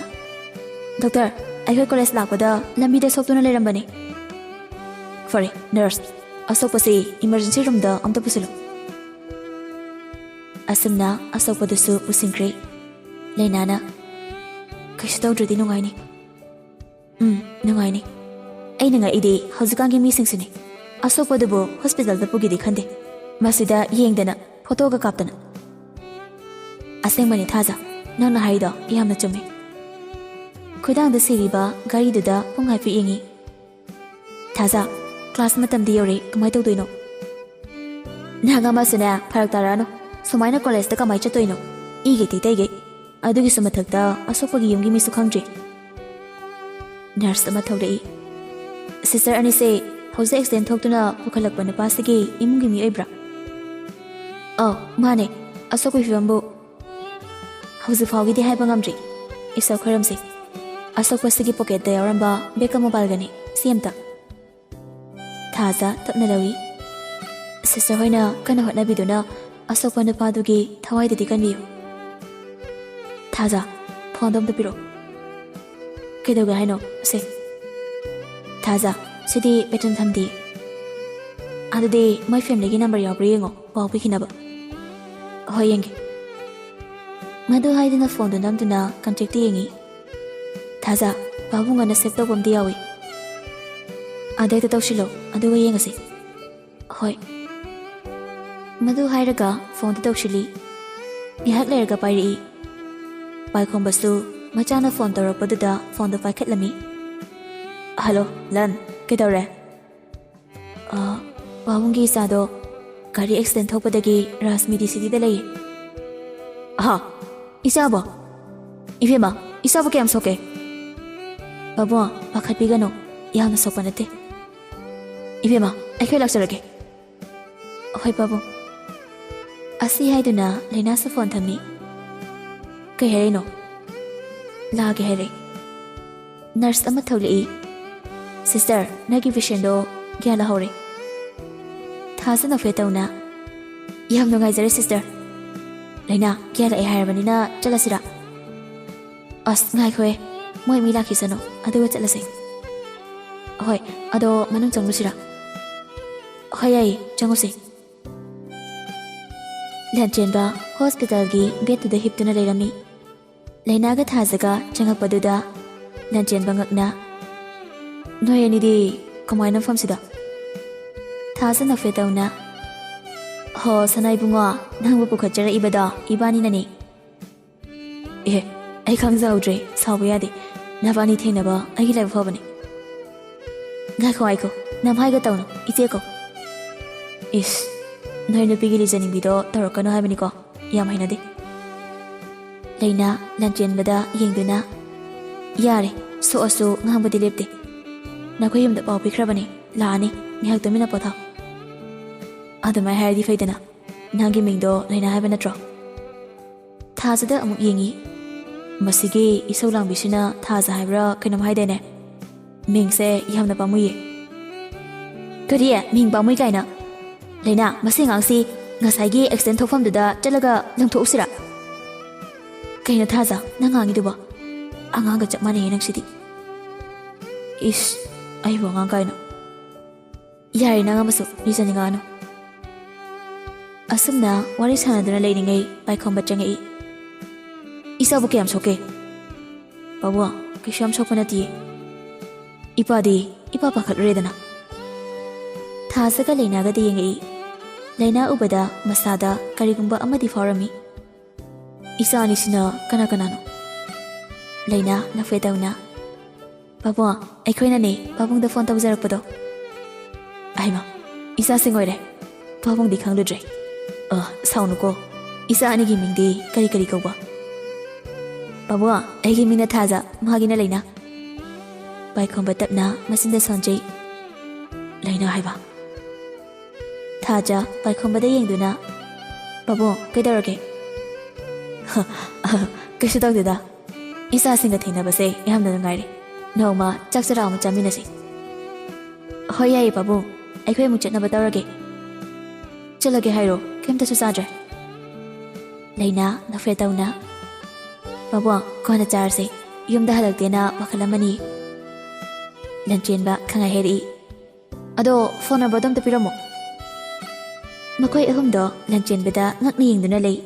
"ꯗꯣꯛꯇꯔ, ꯑꯩꯈꯣꯏ ꯀꯣꯂꯦꯖ ꯂꯥꯛꯄꯗ ꯂꯝꯕꯤꯗ ꯁꯣꯛꯇꯨꯅ ꯂꯩꯔꯝꯕꯅꯤ꯫" "ꯐꯔꯦ, ꯅꯔꯁ, ꯑꯁꯣꯛꯄꯁꯤ ꯏꯃꯔꯖꯦꯟꯁꯤ ꯔꯨꯝꯗ ꯑꯝꯇ ꯄꯨꯁꯤꯜꯂꯨ꯫" ꯑꯁꯨꯝꯅ ꯑꯁꯣꯛꯄꯗꯨꯁꯨ ꯄꯨꯁꯤꯟꯈ꯭ꯔꯦ꯫ ꯂꯩꯅꯥꯅ, "ꯀꯩꯁꯨ ꯇꯧꯗ꯭ꯔꯗꯤ ꯅꯨꯡꯉꯥꯏꯅꯤ꯫" "ꯎꯝ, ꯅꯨꯡꯉꯥꯏꯅꯤ꯫ ꯑꯩꯅ ꯉꯛꯏꯗꯤ ꯍꯧꯖꯤꯛꯀꯥꯟꯒꯤ ꯃꯤꯁꯤꯡꯁꯤꯅꯤ꯫ ꯑꯁꯣꯛꯄꯗꯨꯕꯨ ꯍꯣꯁꯄꯤꯇꯥꯜꯗ ꯄꯨꯒꯦꯗꯤ ꯈꯟꯗꯦ꯫ ꯃꯁꯤꯗ ꯌꯦꯡꯗꯅ, ꯐꯣꯇꯣꯒ ꯀꯥꯞꯇꯅ꯫" "ꯑꯁꯦꯡꯕꯅꯤ ꯊꯥꯖ, ꯅꯪꯅ ꯍꯥꯏꯔꯤꯗꯣ ꯌꯥꯝꯅ ꯆꯨꯝꯃꯤ꯫" ꯈꯣꯏꯗꯥꯡꯗ ꯁꯤꯔꯤꯕ ꯒꯥꯔꯤꯗꯨꯗ ꯄꯨꯡ ꯍꯥꯏꯐꯦꯠ ꯌꯦꯡꯉꯤ꯫ ꯊꯥꯖ, ꯀ꯭ꯂꯥꯁ ꯃꯇꯝꯗꯤ ꯌꯧꯔꯦ, ꯀꯃꯥꯏ ꯇꯧꯗꯣꯏꯅꯣ? ꯅꯍꯥꯛ ꯑꯃꯁꯨꯅꯦ, ꯐꯔꯛ ꯇꯥꯔꯛꯑꯅꯨ꯫ ꯁꯨꯃꯥꯏꯅ ꯀꯣꯂꯦꯖꯇ ꯀꯃꯥꯏ ꯆꯠꯇꯣꯏꯅꯣ? ꯏꯒꯩ ꯇꯩꯇꯩꯒꯩ꯫ ꯑꯗꯨꯒꯤꯁꯨ ꯃꯊꯛꯇ ꯑꯁꯣꯛꯄꯒꯤ ꯌꯨꯝꯒꯤ ꯃꯤꯁꯨ ꯈꯪꯗ꯭ꯔꯤ꯫ ꯅꯔꯁ ꯑꯃ ꯊꯣꯛꯂꯛꯏ꯫ ꯁꯤꯁꯇꯔ ꯑꯅꯤꯁꯦ ꯍꯧꯖꯤꯛ ꯑꯦꯛꯁꯤꯗꯦꯟ ꯊꯣꯛꯇꯨꯅ ꯄꯨꯈꯠꯂꯛꯄ ꯅꯨꯄꯥꯁꯤꯒꯤ ꯏꯃꯨꯡꯒꯤ ꯃꯤ ꯑꯣꯏꯕ꯭ꯔꯥ? ꯑꯧ, ꯃꯥꯅꯦ꯫ ꯑꯁꯣꯛꯄꯒꯤ ꯐꯤꯕꯝꯕꯨ ꯍꯧꯖꯤꯛ ꯐꯥꯎꯒꯤꯗꯤ ꯍꯥꯏꯕ ꯉꯝꯗ꯭ꯔꯤ꯫ ꯏꯁꯣꯔ ꯈꯣꯏꯔꯝꯁꯤ꯫ ꯑꯁꯣꯛꯄꯁꯤꯒꯤ ꯄꯣꯀꯦꯠꯇ ꯌꯥꯎꯔꯝꯕ ꯕꯦꯒꯀ ꯃꯣꯕꯥꯏꯜꯒꯅꯤ꯫ ꯁꯤ ꯑꯝꯇ꯫ ꯊꯥꯖ ꯇꯞꯅ ꯂꯧꯏ꯫ ꯁꯤꯁꯇꯔ ꯍꯣꯏꯅ ꯀꯟꯅ ꯍꯣꯠꯅꯕꯤꯗꯨꯅ ꯑꯁꯣꯛꯄ ꯅꯨꯄꯥꯗꯨꯒꯤ ꯊꯋꯥꯏꯗꯗꯤ ꯀꯟꯕꯤꯌꯨ꯫ ꯊꯥꯖ, ꯐꯣꯟꯗꯣ ꯑꯝꯇ ꯄꯤꯔꯛꯑꯣ꯫ ꯀꯩꯗꯧꯒꯦ ꯍꯥꯏꯅꯣ? ꯁꯦ꯫ ꯊꯥꯖ, ꯁꯤꯗꯤ ꯕꯦꯇꯟ ꯊꯝꯗꯦ꯫ ꯑꯗꯨꯗꯤ ꯃꯣꯏ ꯐꯦꯃꯤꯂꯤꯒꯤ ꯅꯝꯕꯔ ꯌꯥꯎꯕ꯭ꯔꯥ ꯌꯦꯡꯉꯣ, ꯄꯥꯎ ꯄꯤꯈꯤꯅꯕ꯫ ꯍꯣꯏ, ꯌꯦꯡꯒꯦ꯫ ꯃꯗꯨ ꯍꯥꯏꯗꯨꯅ ꯐꯣꯟꯗꯨ ꯅꯝꯗꯨꯅ ꯀꯟꯇꯦꯛꯇ ꯌꯦꯡꯉꯤ꯫ ꯊꯥꯖ, ꯄꯥꯕꯨꯡ ꯑꯅ ꯁꯦꯚ ꯇꯧꯕ ꯑꯃꯗꯤ ꯌꯥꯎꯏ꯫ ꯑꯗꯩꯗ ꯇꯧꯁꯤꯜꯂꯣ, ꯑꯗꯨꯒ ꯌꯦꯡꯉꯁꯤ꯫ ꯍꯣꯏ꯫ ꯃꯗꯨ ꯍꯥꯏꯔꯒ ꯐꯣꯟꯗꯨ ꯇꯧꯁꯤꯜꯂꯤ꯫ ꯉꯥꯏꯍꯥꯛ ꯂꯩꯔꯒ ꯄꯥꯏꯔꯛꯏ꯫ ꯄꯥꯏꯈꯣꯝꯕꯁꯨ ꯃꯆꯥꯅ ꯐꯣꯟ ꯇꯧꯔꯛꯄꯗꯨꯗ ꯐꯣꯟꯗꯨ ꯄꯥꯏꯈꯠꯂꯝꯃꯤ꯫ ꯍꯜꯂꯣ, ꯂꯟ, ꯀꯩꯗꯧꯔꯦ? ꯑ, ꯄꯥꯕꯨꯡꯒꯤ ꯏꯆꯥꯗꯣ ꯒꯥꯔꯤ ꯑꯦꯛꯁꯤꯗꯦꯟ ꯊꯣꯛꯄꯗꯒꯤ ꯔꯥꯖꯃꯤꯗꯤ ꯁꯤꯇꯤꯗ ꯂꯩꯌꯦ꯫ ꯑꯍꯥ, ꯏꯆꯥꯕꯣ? ꯏꯕꯦꯝꯃ, ꯏꯆꯥꯕꯨ ꯀꯌꯥꯝ ꯁꯣꯛꯀꯦ? ꯄꯥꯕꯨꯡ, ꯄꯥꯈꯠꯄꯤꯒꯅꯨ, ꯌꯥꯝꯅ ꯁꯣꯛꯄ ꯅꯠꯇꯦ꯫ ꯏꯕꯦꯝꯃ, ꯑꯩꯈꯣꯏ ꯂꯥꯛꯆꯔꯒꯦ꯫ ꯍꯣꯏ, ꯄꯥꯕꯨꯡ꯫ ꯑꯁꯤ ꯍꯥꯏꯗꯨꯅ ꯂꯩꯅꯥꯁꯨ ꯐꯣꯟ ꯊꯝꯃꯤ꯫ ꯀꯩ ꯍꯥꯏꯔꯤꯅꯣ? ꯂꯥꯛꯑꯒꯦ ꯍꯥꯏꯔꯦ꯫ ꯅꯔꯁ ꯑꯃ ꯊꯣꯛꯂꯛꯏ꯫ ꯁꯤꯁꯇꯔ, ꯅꯪꯒꯤ ꯄꯦꯁꯦꯟꯗꯣ ꯒ꯭ꯌꯥꯟ ꯂꯥꯍꯧꯔꯦ꯫ ꯊꯥꯖ ꯅꯣꯛꯐꯦꯠ ꯇꯧꯅ, ꯌꯥꯝ ꯅꯨꯡꯉꯥꯏꯖꯔꯦ ꯁꯤꯁꯇꯔ꯫ ꯂꯩꯅꯥ, ꯒ꯭ꯌꯥꯟ ꯂꯥꯛꯑꯦ ꯍꯥꯏꯔꯕꯅꯤꯅ ꯆꯠꯂꯁꯤꯔꯥ? ꯑꯁ, ꯉꯥꯏꯈꯣꯍꯦ, ꯃꯣꯏ ꯃꯤ ꯂꯥꯛꯈꯤꯁꯅꯨ, ꯑꯗꯨꯒ ꯆꯠꯂꯁꯦ꯫ ꯍꯣꯏ, ꯑꯗꯣ ꯃꯅꯨꯡ ꯆꯪꯉꯨꯁꯤꯔꯥ? ꯍꯣꯏ, ꯌꯥꯏꯌꯦ, ꯆꯪꯉꯨꯁꯦ꯫ ꯂꯥꯟꯆꯦꯟꯕ ꯍꯣꯁꯄꯤꯇꯥꯜꯒꯤ ꯕꯦꯗꯇꯨꯗ ꯍꯤꯞꯇꯨꯅ ꯂꯩꯔꯝꯃꯤ꯫ ꯂꯩꯅꯥꯒ ꯊꯥꯖꯒ ꯆꯪꯉꯛꯄꯗꯨꯗ ꯂꯥꯟꯆꯦꯟꯕ ꯉꯛꯅ, "ꯅꯣꯏ ꯑꯅꯤꯗꯤ ꯀꯃꯥꯏꯅ ꯃꯐꯝꯁꯤꯗ?" ꯊꯥꯖ ꯅꯣꯛꯐꯦꯠ ꯇꯧꯅ, "ꯍꯣ, ꯁꯅꯥ ꯏꯕꯨꯡꯉꯣ, ꯅꯪꯕꯨ ꯄꯨꯈꯠꯆꯔꯛꯏꯕꯗꯣ ꯏꯕꯥꯅꯤꯅꯅꯤ꯫" "ꯑꯦ, ꯑꯩ ꯈꯪꯖꯍꯧꯗ꯭ꯔꯦ, ꯁꯥꯎꯕ ꯌꯥꯗꯦ꯫ ꯅꯕꯥꯅꯤ ꯊꯦꯡꯅꯕ ꯑꯩꯒꯤ ꯂꯥꯏꯕꯛ ꯐꯕꯅꯤ꯫" ꯉꯥꯏꯈꯣ, ꯉꯥꯏꯈꯣ, ꯅꯝꯍꯥꯏꯒ ꯇꯧꯅꯨ, ꯏꯆꯦ ꯀꯧ꯫ ꯏꯁ, ꯅꯣꯏ ꯅꯨꯄꯤꯒꯤ ꯂꯤꯖꯅꯤꯡꯕꯤꯗꯣ ꯇꯧꯔꯛꯀꯅꯨ ꯍꯥꯏꯕꯅꯤꯀꯣ, ꯌꯥꯝ ꯍꯩꯅꯗꯦ꯫ ꯂꯩꯅꯥ ꯂꯟꯆꯦꯟꯕꯗ ꯌꯦꯡꯗꯨꯅ, "ꯌꯥꯔꯦ, ꯁꯣꯛꯑꯁꯨ ꯉꯥꯡꯕꯗꯤ ꯂꯦꯞꯇꯦ꯫ ꯅꯈꯣꯏ ꯌꯨꯝꯗ ꯄꯥꯎ ꯄꯤꯈ꯭ꯔꯕꯅꯤ, ꯂꯥꯛꯑꯅꯤ, ꯉꯥꯏꯍꯥꯛ ꯇꯨꯃꯤꯟꯅ ꯄꯣꯊꯥꯎ"꯫ ꯑꯗꯨꯃꯥꯏ ꯍꯥꯏꯔꯗꯤ ꯐꯩꯗꯅ꯫ ꯅꯪꯒꯤ ꯃꯤꯡꯗꯣ ꯂꯩꯅꯥ ꯍꯥꯏꯕ ꯅꯠꯇ꯭ꯔꯣ? ꯊꯥꯖꯗ ꯑꯃꯨꯛ ꯌꯦꯡꯉꯤ꯫ ꯃꯁꯤꯒꯤ ꯏꯁꯧ ꯂꯥꯡꯕꯤꯁꯤꯅ ꯊꯥꯖ ꯍꯥꯏꯕ꯭ꯔꯥ ꯀꯩꯅꯣꯝ ꯍꯥꯏꯗꯥꯏꯅꯦ? ꯃꯤꯡꯁꯦ ꯌꯥꯝꯅ ꯄꯥꯝꯃꯨꯏꯌꯦ꯫ ꯀꯔꯤ? ꯃꯤꯡ ꯄꯥꯝꯃꯨꯏ ꯀꯥꯏꯅ? ꯂꯩꯅꯥ, ꯃꯁꯤ ꯑꯉꯥꯡꯁꯤ ꯉꯁꯥꯏꯒꯤ ꯑꯦꯛꯁꯤꯗꯦꯟ ꯊꯣꯛꯐꯝꯗꯨꯗ ꯆꯠꯂꯒ ꯂꯪꯊꯣꯛꯎꯁꯤꯔꯥ? ꯀꯩꯅꯣ ꯊꯥꯖ, ꯅꯪ ꯉꯥꯡꯉꯤꯗꯨꯕꯣ? ꯑꯉꯥꯡꯒ ꯆꯞ ꯃꯥꯟꯅꯩꯌꯦ ꯅꯪꯁꯤꯗꯤ꯫ ꯏꯁ, ꯑꯩꯕꯨ ꯑꯉꯥꯡ ꯀꯥꯏꯅ꯫ ꯌꯥꯔꯦ, ꯅꯪ ꯑꯃꯁꯨ ꯂꯤꯖꯅꯤꯡꯉꯛꯑꯅꯨ꯫ ꯑꯁꯨꯝꯅ ꯋꯥꯔꯤ ꯁꯥꯟꯅꯗꯨꯅ ꯂꯩꯔꯤꯉꯩ ꯄꯥꯏꯈꯣꯝꯕ ꯆꯪꯉꯛꯏ꯫ "ꯏꯆꯥꯕꯨ ꯀꯌꯥꯝ ꯁꯣꯛꯀꯦ?" "ꯄꯥꯕꯨꯡ, ꯀꯩꯁꯨ ꯌꯥꯝ ꯁꯣꯛꯄ ꯅꯠꯇꯤꯌꯦ꯫ ꯏꯄꯥꯗꯤ ꯏꯄꯥ ꯄꯥꯈꯠꯂꯨꯔꯦꯗꯅ"꯫ ꯊꯥꯖꯒ ꯂꯩꯅꯥꯒꯗ ꯌꯦꯡꯉꯛꯏ꯫ ꯂꯩꯅꯥ ꯎꯕꯗ ꯃꯁꯥꯗ ꯀꯔꯤꯒꯨꯝꯕ ꯑꯃꯗꯤ ꯐꯥꯎꯔꯝꯃꯤ꯫ "ꯏꯆꯥ ꯑꯅꯤꯁꯤꯅ ꯀꯅꯥ ꯀꯅꯥꯅꯣ?" ꯂꯩꯅꯥ ꯅꯐꯦꯠ ꯇꯧꯅ, "ꯄꯥꯕꯨꯡ, ꯑꯩꯈꯣꯏꯅꯅꯦ ꯄꯥꯕꯨꯡꯗ ꯐꯣꯟ ꯇꯧꯖꯔꯛꯄꯗꯣ"꯫ ꯑꯍꯩꯃ, ꯏꯆꯥꯁꯤꯡ ꯑꯣꯏꯔꯦ꯫ ꯄꯥꯕꯨꯡꯗꯤ ꯈꯪꯂꯨꯗ꯭ꯔꯦ꯫ ꯑ, ꯁꯥꯎꯅꯨꯀꯣ꯫ ꯏꯆꯥ ꯑꯅꯤꯒꯤ ꯃꯤꯡꯗꯤ ꯀꯔꯤ ꯀꯔꯤ ꯀꯧꯕ? ꯄꯥꯕꯨꯡ, ꯑꯩꯒꯤ ꯃꯤꯡꯅ ꯊꯥꯖ, ꯃꯥꯒꯤꯅ ꯂꯩꯅꯥ꯫ ꯄꯥꯏꯈꯣꯝꯕ ꯇꯞꯅ ꯃꯆꯤꯟꯗ ꯁꯣꯟꯖꯩ꯫ "ꯂꯩꯅꯥ ꯍꯥꯏꯕ?" ꯊꯥꯖ ꯄꯥꯏꯈꯣꯝꯕꯗ ꯌꯦꯡꯗꯨꯅ, "ꯄꯥꯕꯨꯡ, ꯀꯩꯗꯧꯔꯒꯦ?" "ꯀꯩꯁꯨ ꯇꯧꯗꯦꯗ꯫ ꯏꯆꯥꯁꯤꯡꯒ ꯊꯦꯡꯅꯕꯁꯦ ꯌꯥꯝꯅ ꯅꯨꯡꯉꯥꯏꯔꯦ꯫ ꯅꯣꯡꯃ ꯆꯥꯛ ꯆꯔꯥ ꯑꯃ ꯆꯥꯃꯤꯟꯅꯁꯤ"꯫ "ꯍꯣꯏ, ꯌꯥꯏꯌꯦ ꯄꯥꯕꯨꯡ, ꯑꯩꯈꯣꯏ ꯑꯃꯨꯛ ꯆꯠꯅꯕ ꯇꯧꯔꯒꯦ"꯫ "ꯆꯠꯂꯒꯦ ꯍꯥꯏꯔꯣ? ꯀꯩꯝꯇꯁꯨ ꯆꯥꯗ꯭ꯔꯦ"꯫ ꯂꯩꯅꯥ ꯅꯐꯦꯠ ꯇꯧꯅ, "ꯄꯥꯕꯨꯡ, ꯀꯣꯟꯅ ꯆꯥꯔꯁꯦ꯫ ꯌꯨꯝꯗ ꯍꯜꯂꯛꯇꯦꯅ ꯋꯥꯈꯜ ꯑꯃꯅꯤ"꯫ ꯂꯟꯆꯦꯟꯕ ꯈꯪꯍꯥꯏ ꯍꯥꯏꯔꯛꯏ꯫ "ꯑꯗꯣ ꯐꯣꯟ ꯅꯝꯕꯔꯗꯣ ꯑꯝꯇ ꯄꯤꯔꯝꯃꯣ"꯫ ꯃꯈꯣꯏ ꯑꯍꯨꯝꯗꯣ ꯂꯟꯆꯦꯟꯕꯗ ꯉꯛꯅ ꯌꯦꯡꯗꯨꯅ ꯂꯩ꯫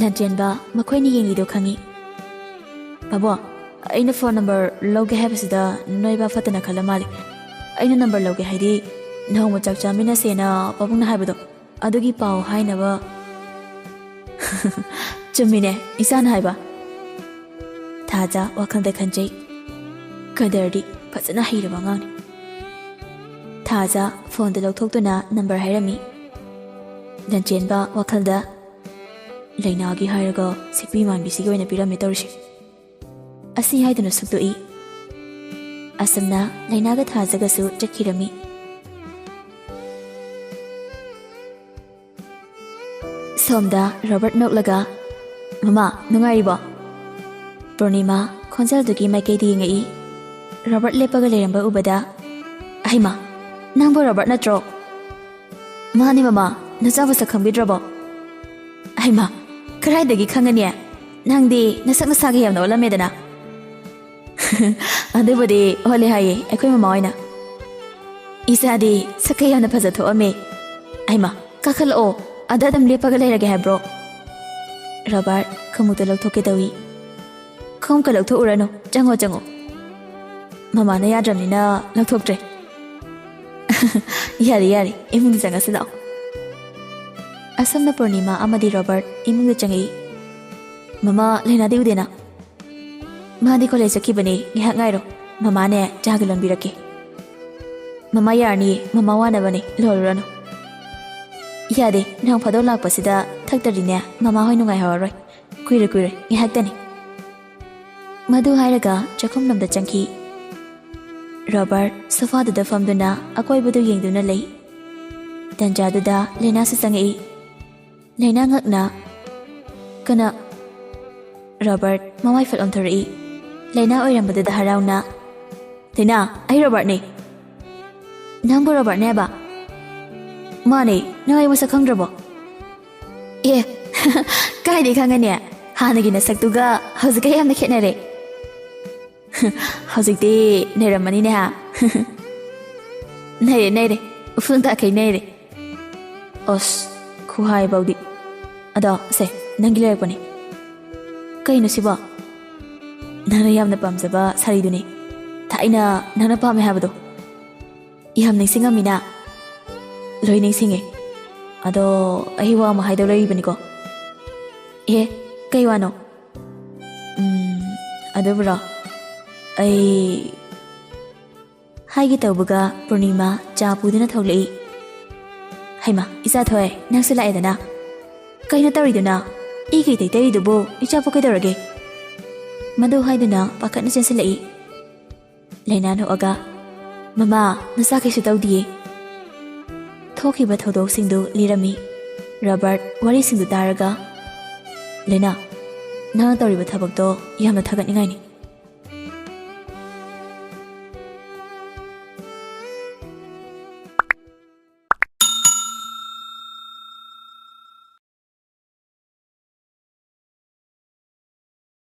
ꯂꯟꯆꯦꯟꯕ ꯃꯈꯣꯏꯅ ꯌꯦꯡꯂꯤꯗꯣ ꯈꯪꯏ꯫ "ꯄꯥꯕꯨꯡ, ꯑꯩꯅ ꯐꯣꯟ ꯅꯝꯕꯔ ꯂꯧꯒꯦ ꯍꯥꯏꯕꯁꯤꯗ ꯅꯣꯏ ꯕꯥ ꯐꯠꯇꯅ ꯈꯜꯂ ꯃꯥꯜꯂꯦ꯫ ꯑꯩꯅ ꯅꯝꯕꯔ ꯂꯧꯒꯦ ꯍꯥꯏꯗꯤ ꯅꯣꯡꯃ ꯆꯥꯛ ꯆꯥꯃꯤꯟꯅꯁꯦꯅ ꯄꯥꯕꯨꯡꯅ ꯍꯥꯏꯕꯗꯣ, ꯑꯗꯨꯒꯤ ꯄꯥꯎ ꯍꯥꯏꯅꯕ"꯫ "ꯆꯨꯝꯃꯤꯅꯦ, ꯏꯆꯥꯅ ꯍꯥꯏꯕ"꯫ ꯊꯥꯖ ꯋꯥꯈꯜꯗ ꯈꯟꯖꯩ꯫ "ꯀꯗꯔꯗꯤ ꯐꯖꯅ ꯍꯩꯔꯕ ꯑꯉꯥꯡꯅꯤ"꯫ ꯊꯥꯖ ꯐꯣꯟꯗ ꯂꯧꯊꯣꯛꯇꯨꯅ ꯅꯝꯕꯔ ꯍꯥꯏꯔꯝꯃꯤ꯫ ꯂꯟꯆꯦꯟꯕ ꯋꯥꯈꯜꯗ, "ꯂꯩꯅꯥꯒꯤ ꯍꯥꯏꯔꯒ ꯁꯤꯛꯄꯤ ꯃꯥꯟꯕꯤꯁꯤꯒꯤ ꯑꯣꯏꯅ ꯄꯤꯔꯝꯃꯦ ꯇꯧꯔꯤꯁꯦ꯫ ꯑꯁꯤ ꯍꯥꯏꯗꯨꯅ ꯁꯨꯛꯇꯣꯛꯏ꯫" ꯑꯁꯨꯝꯅ ꯂꯩꯅꯥꯒ ꯊꯥꯖꯒꯁꯨ ꯆꯠꯈꯤꯔꯝꯃꯤ꯫ ꯁꯣꯝꯗ ꯔꯣꯕꯔꯠ ꯅꯣꯛꯂꯒ, "ꯃꯃꯥ, ꯅꯨꯡꯉꯥꯏꯔꯤꯕꯣ?" ꯄꯨꯔꯅꯤꯃꯥ ꯈꯣꯟꯖꯦꯜꯗꯨꯒꯤ ꯃꯥꯏꯀꯩꯗ ꯌꯦꯡꯉꯛꯏ꯫ ꯔꯣꯕꯔꯠ ꯂꯦꯞꯄꯒ ꯂꯩꯔꯝꯕ ꯎꯕꯗ, "ꯑꯍꯩꯃꯥ, ꯅꯪꯕꯨ ꯔꯣꯕꯔꯠ ꯅꯠꯇ꯭ꯔꯣ?" "ꯃꯥꯅꯦ ꯃꯃꯥ, ꯅꯆꯥ ꯃꯁꯛ ꯈꯪꯕꯤꯗ꯭ꯔꯕꯣ?" "ꯑꯍꯩꯃꯥ, ꯀꯗꯥꯏꯗꯒꯤ ꯈꯪꯒꯅꯤ? ꯅꯪꯗꯤ ꯅꯁꯛ ꯅꯁꯥꯒ ꯌꯥꯝꯅ ꯑꯣꯜꯂꯝꯃꯦꯗꯅ꯫" "ꯑꯗꯨꯕꯨꯗꯤ ꯑꯣꯜꯂꯦ ꯍꯥꯏꯌꯦ ꯑꯩꯈꯣꯏ ꯃꯃꯥ ꯍꯣꯏꯅ꯫" "ꯏꯆꯥꯗꯤ ꯁꯛꯀ ꯌꯥꯝꯅ ꯐꯖ ꯊꯣꯛꯑꯝꯃꯦ꯫" "ꯑꯍꯩꯃꯥ, ꯀꯥꯈꯠꯂꯛꯑꯣ, ꯑꯗ ꯑꯗꯨꯝ ꯂꯦꯞꯄꯒ ꯂꯩꯔꯒꯦ ꯍꯥꯏꯕ꯭ꯔꯣ?" ꯔꯣꯕꯔꯠ ꯈꯣꯡꯎꯞꯇ ꯂꯧꯊꯣꯛꯀꯦ ꯇꯧꯏ꯫ "ꯈꯣꯡꯎꯞꯀ ꯂꯧꯊꯣꯛꯎꯔꯅꯨ, ꯆꯪꯉꯣ, ꯆꯪꯉꯣ꯫" "ꯃꯃꯥꯅ ꯌꯥꯗ꯭ꯔꯕꯅꯤꯅ ꯂꯧꯊꯣꯛꯇ꯭ꯔꯦ꯫" "ꯌꯥꯔꯦ, ꯌꯥꯔꯦ, ꯏꯃꯨꯡꯗ ꯆꯪꯉꯁꯤ ꯂꯥꯛꯑꯣ꯫" ꯑꯁꯨꯝꯅ ꯄꯨꯔꯅꯤꯃꯥ ꯑꯃꯗꯤ ꯔꯣꯕꯔꯠ ꯏꯃꯨꯡꯗ ꯆꯪꯉꯛꯏ꯫ "ꯃꯃꯥ, ꯂꯩꯅꯥꯗꯤ ꯎꯗꯦꯅ?" "ꯃꯥꯗꯤ ꯀꯣꯂꯦꯖ ꯆꯠꯈꯤꯕꯅꯦ, ꯉꯥꯏꯍꯥꯛ ꯉꯥꯏꯔꯣ꯫ ꯃꯃꯥꯅꯦ ꯆꯥꯒ ꯂꯣꯟꯕꯤꯔꯛꯀꯦ꯫" "ꯃꯃꯥ ꯌꯥꯔꯅꯤ, ꯃꯃꯥ ꯋꯥꯅꯕꯅꯦ, ꯂꯣꯜꯂꯨꯔꯅꯨ꯫" "ꯌꯥꯗꯦ, ꯅꯣꯡ ꯐꯥꯗꯣꯛ ꯂꯥꯛꯄꯁꯤꯗ ꯊꯛꯇ꯭ꯔꯗꯤꯅꯦ ꯃꯃꯥ ꯍꯣꯏ ꯅꯨꯡꯉꯥꯏꯍꯧꯔꯔꯣꯏ꯫ ꯀꯨꯏꯔꯣꯏ, ꯀꯨꯏꯔꯣꯏ, ꯉꯥꯏꯍꯥꯛꯇꯅꯤ꯫" ꯃꯗꯨ ꯍꯥꯏꯔꯒ ꯆꯥꯛꯈꯨꯝꯂꯣꯝꯗ ꯆꯪꯈꯤ꯫ ꯔꯣꯕꯔꯠ ꯁꯣꯐꯥꯗꯨꯗ ꯐꯝꯗꯨꯅ ꯑꯀꯣꯏꯕꯗꯨ ꯌꯦꯡꯗꯨꯅ ꯂꯩ꯫ ꯇꯟꯖꯥꯗꯨꯗ ꯂꯩꯅꯥꯁꯨ ꯆꯪꯉꯛꯏ꯫ ꯂꯩꯅꯥ ꯉꯛꯅ, "ꯀꯅꯥ?" ꯔꯣꯕꯔꯠ ꯃꯃꯥꯏ ꯐꯠ ꯑꯣꯟꯊꯣꯔꯛꯏ꯫ ꯂꯩꯅꯥ ꯑꯣꯏꯔꯝꯕꯗꯨꯗ ꯍꯔꯥꯎꯅ, "ꯂꯩꯅꯥ, ꯑꯩ ꯔꯣꯕꯔꯠꯅꯦ꯫" "ꯅꯪꯕꯨ ꯔꯣꯕꯔꯠꯅꯦꯕ?" "ꯃꯥꯅꯦ, ꯅꯪ ꯑꯩ ꯃꯁꯛ ꯈꯪꯗ꯭ꯔꯕꯣ?" "ꯑꯦ, ꯀꯥꯏꯗꯩ ꯈꯪꯒꯅꯤ? ꯍꯥꯟꯅꯒꯤ ꯅꯁꯛꯇꯨꯒ ꯍꯧꯖꯤꯛꯀ ꯌꯥꯝꯅ ꯈꯦꯠꯅꯔꯦ꯫" "ꯍꯧꯖꯤꯛꯇꯤ ꯅꯩꯔꯝꯃꯅꯤꯅꯦ, ꯍꯥ?" "ꯅꯩꯔꯦ, ꯅꯩꯔꯦ, ꯎꯐꯨꯜ ꯇꯥꯈꯩ ꯅꯩꯔꯦ꯫" "ꯑꯁ, ꯈꯨꯍꯥꯏꯕꯧꯗꯤ꯫ ꯑꯗꯣ ꯁꯦ, ꯅꯪꯒꯤ ꯂꯩꯔꯛꯄꯅꯦ꯫" "ꯀꯩꯅꯣ ꯁꯤꯕꯣ?" "ꯅꯪꯅ ꯌꯥꯝꯅ ꯄꯥꯝꯖꯕ ꯁꯥꯔꯤꯗꯨꯅꯤ, ꯊꯥꯏꯅ ꯅꯪꯅ ꯄꯥꯝꯃꯦ ꯍꯥꯏꯕꯗꯣ꯫" "ꯌꯥꯝ ꯅꯤꯡꯁꯤꯡꯉꯝꯃꯤꯅ꯫" "ꯂꯣꯏ ꯅꯤꯡꯁꯤꯡꯉꯦ꯫ ꯑꯗꯣ ꯑꯩ ꯋꯥ ꯑꯃ ꯍꯥꯏꯗꯧ ꯂꯩꯔꯤꯕꯅꯤꯀꯣ꯫" "ꯑꯦ, ꯀꯩ ꯋꯥꯅꯣ?" "ꯎꯝ, ꯑꯗꯨꯕꯨꯔꯣ, ꯑꯩ" ꯍꯥꯏꯒꯦ ꯇꯧꯕꯒ ꯄꯨꯔꯅꯤꯃꯥ ꯆꯥ ꯄꯨꯗꯨꯅ ꯊꯣꯛꯂꯛꯏ꯫ "ꯍꯩꯃꯥ, ꯏꯆꯥ ꯊꯣꯏ, ꯅꯪꯁꯨ ꯂꯥꯛꯑꯦꯗꯅ꯫ ꯀꯩꯅꯣ ꯇꯧꯔꯤꯗꯨꯅ? ꯏ ꯀꯩ ꯇꯩꯇꯔꯤꯗꯨꯕꯨ? ꯏꯆꯥꯕꯨ ꯀꯩꯗꯧꯔꯒꯦ?" ꯃꯗꯨ ꯍꯥꯏꯗꯨꯅ ꯄꯥꯈꯠꯅ ꯆꯦꯟꯁꯤꯜꯂꯛꯏ꯫ ꯂꯩꯅꯥ ꯅꯣꯛꯑꯒ, "ꯃꯃꯥ, ꯅꯆꯥ ꯀꯩꯁꯨ ꯇꯧꯗꯤꯌꯦ꯫" ꯊꯣꯛꯈꯤꯕ ꯊꯧꯗꯣꯛꯁꯤꯡꯗꯨ ꯂꯤꯔꯝꯃꯤ꯫ ꯔꯣꯕꯔꯠ ꯋꯥꯔꯤꯁꯤꯡꯗꯨ ꯇꯥꯔꯒ, "ꯂꯩꯅꯥ, ꯅꯪꯅ ꯇꯧꯔꯤꯕ ꯊꯕꯛꯇꯣ ꯌꯥꯝꯅ ꯊꯥꯒꯠꯅꯤꯡꯉꯥꯏꯅꯤ꯫